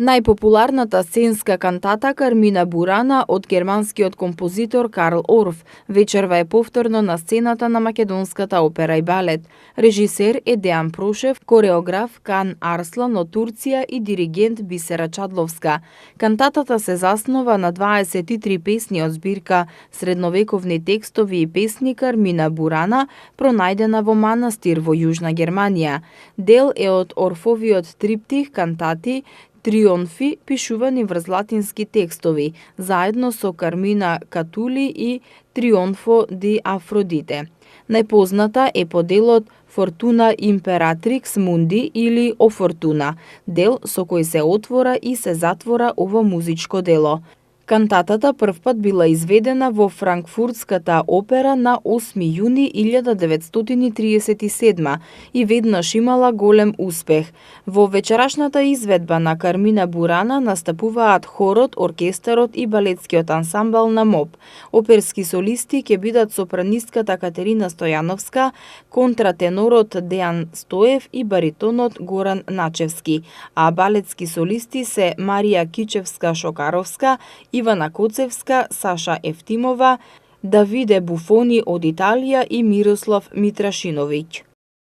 Најпопуларната сценска кантата Кармина Бурана од германскиот композитор Карл Орф вечерва е повторно на сцената на македонската опера и балет. Режисер е Дејан Прошев, кореограф Кан Арслан од Турција и диригент Бисера Чадловска. Кантатата се заснова на 23 песни од збирка Средновековни текстови и песни Кармина Бурана, пронајдена во манастир во Јужна Германија. Дел е од Орфовиот триптих кантати Трионфи, пишувани врз латински текстови, заедно со Кармина Катули и Трионфо ди Афродите. Најпозната е по делот Фортуна Императрикс Мунди или О Фортуна, дел со кој се отвора и се затвора ова музичко дело. Кантатата првпат била изведена во Франкфуртската опера на 8 јуни 1937 и веднаш имала голем успех. Во вечерашната изведба на Кармина Бурана настапуваат хорот, оркестарот и балетскиот ансамбл на МОП. Оперски солисти ќе бидат сопранистката Катерина Стојановска, контратенорот Дејан Стоев и баритонот Горан Начевски, а балетски солисти се Марија Кичевска-Шокаровска, Ивана Коцевска, Саша Ефтимова, Давиде Буфони од Италија и Мирослав Митрашиновиќ.